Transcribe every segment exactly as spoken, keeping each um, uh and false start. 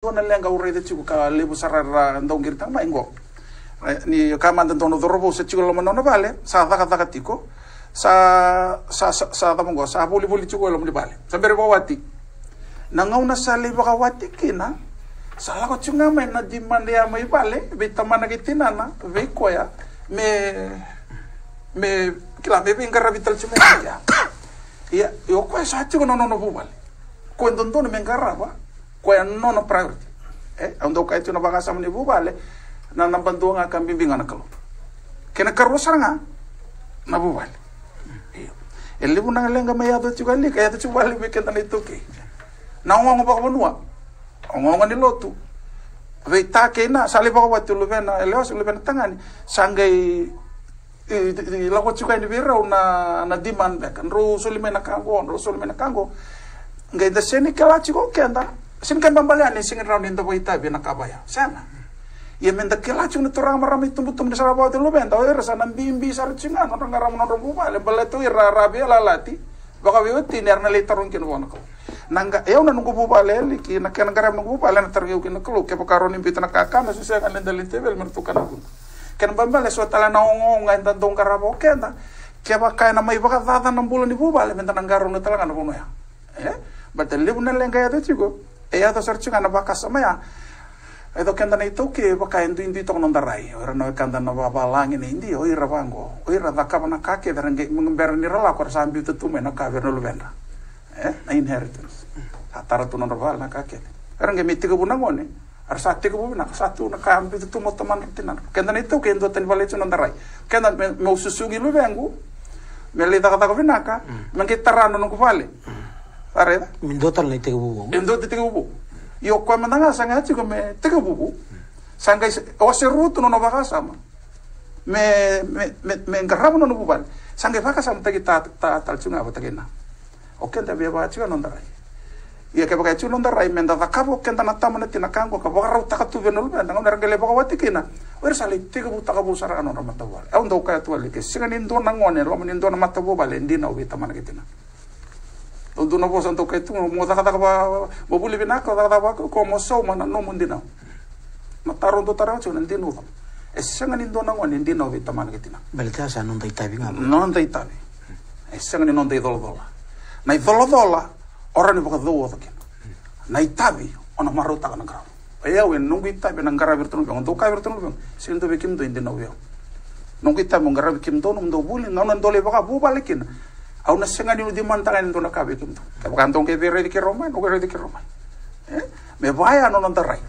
dua na leqa au raica tiko ka levu sara era dau qiritaka mai qo. E, ni ka mada dua na cauravou sa tiko loma nona vale, sa cakacaka tiko, sa, sa, sa, sa cava qo, sa volivoli tiko e loma ni vale. Sa bera vakawati. Na gauna sa lai vakawati kina, sa lako tiko ga mai na demand ya mai vale, vei tamana kei tinana, vei koya, me, me, kila, me veiqaravi tale tiko ga ya. Ia, ia o koya sa tiko na nona vuvale. Koya dodonu me qarava, koya nona priority. E, au dau kaya tiko na vakasama ni vuvale, na naba dua ga ka bibi ga na Kalou. Kena karua sara ga, na vuvale. Io. E levu na leqa me yaco tiko ali, ka yaco tiko vale vei keda na iTaukei. Na ogaoga vakavanua, ogaoga ni lotu. Vei ta kei na, sa lai vakawati o luvena, e lewa se luvena tagane, sa qai i, i, i lako tiko yani vei rau na, na demand beka. Drau soli mai na ka qo, drau soli mai na ka qo. Qai da sega ni kila tiko o keda. Sega ni kena ibalebale yani, sega ni rawa ni da vakaitavi ena ka vaya. Sega. Ia me da kila tiko na turaga, marama, itubutubu ni sa ra vakawati na luveda, o ira sa na bibi sara tiko ga nodra qarava nodra vuvale. Baleta o ira ra veiyalayalati, vakaveiwatini, era na lai tarogi kina vua na Kalou. Na qa-, e au na noqu vuvale, e Liki, na kena qaravi noqu vuvale, na tarogi au kina na Kalou. Kevaka rawa ni biuta na kakana, se sega, ni da lai teveli me ratou kana vuqa. Kena ibalebale, so tale na ogaoga eda dau qarava o keda. Kevaka ena mai vakacaca na bula ni vuvale, me da na qarauna tale ga na vanua ya. E? Baleta levu na leqa e yaco tiko. E yaco sara tiko ga na vakasama ya. E yaco keda na iTaukei, vaka e duidui toka noda rai. O ira na wekada na vavalagi na Idia, o ira vaqo. O ira cakava na ka kece, era qai, bera ni ra lako, era sa biuta tu mai na ka vei ira na luvedra. E? Na inheritance. Sa tara tu nodra vale na ka kece. Era qai mai tekivu na gone. Era sa tekivu vinaka, sa tu na ka biuta tu mai o tamadra, tinadra. Keda na iTaukei e duatani vale tiko noda rai. Keda me, meu susugi luvequ, me lai cakacaka vinaka, mm, me qai tara na noqu vale. Mm. Sa raica? Me dua tale na itekivu vou. E dua na itekivu vou. Ia o koya mada ga sa qai tiko me tekivu vou. Mm. Sa qai se-, ose rutu nona vakasama. Me, me, me, me qarava nona vuvale. Sa qai vakasamataki ta, ta, tale tiko ga vata kei na. O keda via vaka tiko noda rai. Ia kevaka e tiko noda rai, me da cakava o keda na tama na tina ka qo ka vakarautaka tu vei na luveda, gauna era qai lai vakawati kina, o ira sa lai tekivutaka vou sara ga nodra matavuvale. Au dau kaya tu, Liki, e sega ni dua na gone e loma ni dua na matavuvale e dinau vei tamana kei tina. Dau dua na vosa dau kaya tu, mo cakacaka va, mo vuli vinaka, o cakacaka vakaukauwa, mo sauma na nomu dinau. Na taro dau taroga tiko na dinau. E sega ni dua na gone e dinau vei tamana kei tina. Baleta sa noda itavi ga. Noda itavi. E sega ni noda icolacola. Na icolacola, o rawa ni vakacauoca kina. Na itavi, o na marautaka na qaravi. O yau, e noqu itavi na qaravi iratou na luvequ. Dou kaya vei iratou na luvequ, sega ni dua vei kemudou e dinau vei au. Noqu itavi meu qaravi kemudou, nomudou vuli, gauna dou lai vakavuvale kina. Au na sega ni demand-taka e dua na ka vei kemudou. Kevaka dou qai veiraici keirau mai, dou qai raici keirau mai. E? Me vaya na noda rai.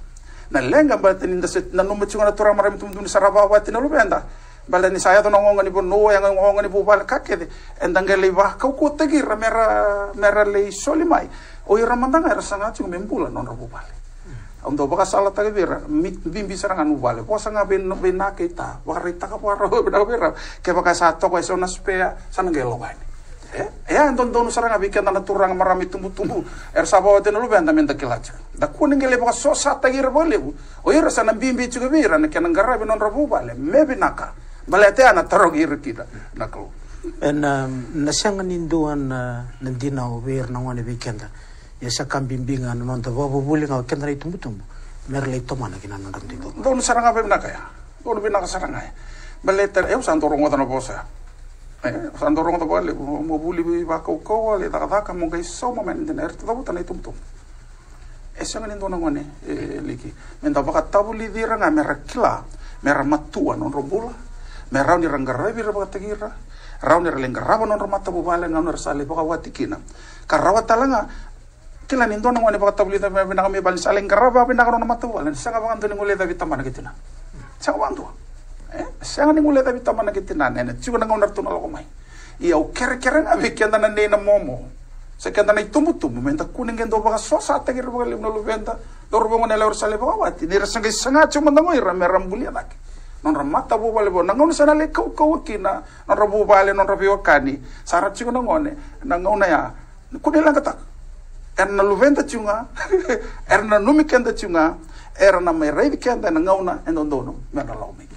Na leqa baleta ni da se nanuma tiko na turaga, marama, itubutubu ni sa ra vakawati na luveda. Baleta ni sa yaco na ogaoga ni vanua, ogaoga ni vuvale, ka kece. Eda qai lai vakaukauwataki ira mera, mera lai soli mai. O ira mada ga era saga tiko me bula nodra vuvale. Au dau vakasalataka vei ira, mi-, bibi sara ga na vuvale. Vosa ga vei, vei na kei ta, vakaraitaka vakarau, vinaka vei ira. Kevaka sa toka e so na spare, sa na qai lako yani. E, e a dodonu sara ga vei keda na turaga, marama, itubutubu era sa vakawati na luveda, me da kila tiko. Da kua ni qai lai vakasosataki ira vakalevu. O ira sa na bibi tiko vei ira na kena qaravi nodra vuvale me vinaka. Baleta ya na tarogi ira kina na Kalou. Ena, na sega ni dua na, na dinau vei ira na gone vei keda. Ia sa ka bibi ga na noda vakavuvuli ga o keda na itubutubu mera lai tomana kina na nodra dui. Donu sara ga vei vinaka ya. Donu vinaka sara ga ya. Baleta, e, au sa dau rogoca na vosa ya. E, au sa dau rogoca vakalevu, mo vuli vakaukauwa, lai cakacaka, mo qai sauma mai na dinau, era cavuta na itubutubu. E sega ni dua na gone, e, Liki. Me da vakatavulici ira ga mera kila, mera matua nodra bula, me rawa ni ra qaravi ira vakataki ira, rawa ni ra lai qarava nodra matavuvale, gauna era sa lai vakawati kina. Ka rawa tale ga, kila ni dua na gone vakatavulici vinaka mai vale, ni sa lai qarava vinaka nona matavuvale, ni sega vakadua ni guilecavi tamana kei tina. Sega vakadua. E? Sega ni guilecavi tamana kei tina, ena tiko na gauna ratou na lako mai. Ia au kerekere ga vei keda na nei na momo, se keda na itubutubu, me da kua ni qai dau vakasosataki ira vakalevu na luveda, cauravou, gone yalewa era sa lai vakawati, ni ra sa qai saga tiko mada ga o ira mera bulia cake nodra matavuvale vou. Na gauna sa na lai kaukauwa kina nodra vuvale, nodra veiwekani, sa ra tiko na gone, na gauna ya, kua ni leqataka. Era na luveda tiko ga, era na nanumi keda tiko ga, era na mai raici keda ena gauna e dodonu mera lako mai.